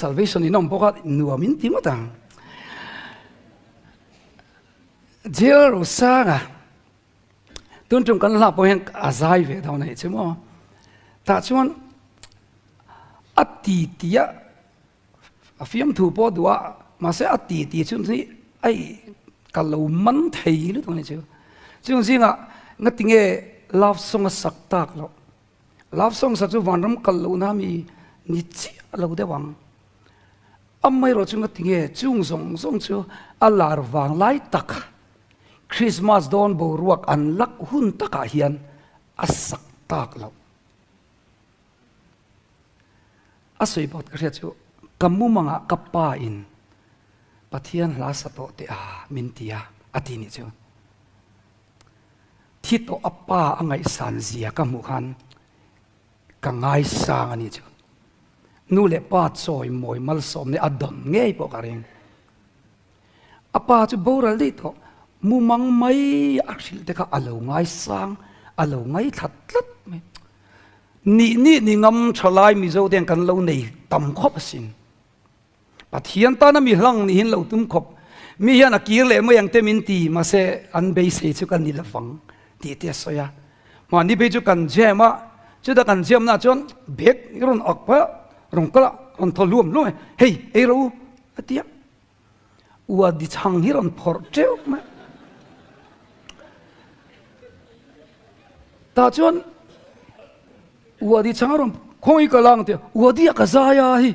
Salvation in awm bawk a, nuam in ti ngawt ang. Jail Rosanga tun tum kan hla pawh hian a zai ve dawn a nih chu maw. Tah chuan a ti ti a a fiamthu pawh duh a, mahse a ti ti chu hi ai ka lo man thei lutuk a nih chu. Chung zingah ngatinge love song a sak tak loh. Love song sak chu vanram kal lohna mi ni chiah lo deuh ang. Amaherawh chu ngatinge chung zawng zawng chu a lar vang lai tak Christmas dawn boruak an lak hun takah hian a sak tak loh. A sawi bawt ka hriat chu ka mumangah ka pa in Pathian hla sa tawh teh a min ti a a ti nih chu. Thi tawh a pa a ngaihsan zia ka hmuh khan ka ngaisang a nih chu. Nu leh pa chawi mawi malsawm nih a dawn ngei pawh ka ring. A pa chu boral daih tawh mumang mai a hrilh te kha a lo ngaisang, a lo ngaithla tlat mai. Nih nih ni ngam tha lai Mizo te hian kan lo nei tam khawp asin. Pathian tana mi hlang nihin lo tum khawp. Mi hian a kir leh mai ang te min ti, mahse an beisei chu ka ni lovang tih te a sawi a. Mahni phei chu kan jam a, chuta kan jam naah chuan bag i rawn ak phah a, rawn kal a, rawn thaw hluam hluam e, hei ei rawh u a ti a. Ua di chhang hi rawn phawrh teuh mai. Tah chuan Ua di chhang a rawn khawi ka lang tia, ua di a ka zai a hi,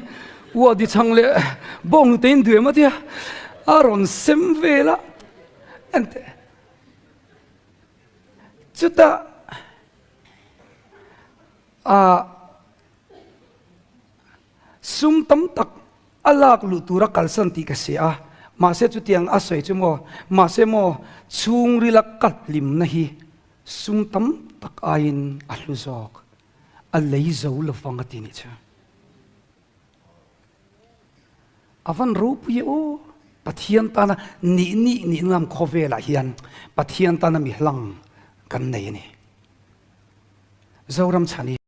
ua di chhang leh bawng hnute in duem a tia, a rawn sem vel a, enteh chutah ah sum tam tak a lak luh tura kalsan tih ka hria a, mahse chutiang a sawi chu maw, mahse maw chhungrila ka hlimna hi Sum tam tak aiin a hlu zawk, a lei zo lovang a ti nih chu. A van ropui e aw, Pathian tana nih nih nih ngam khawvelah hian Pathian tana mi hlang kan nei a ni. Zoram chhani.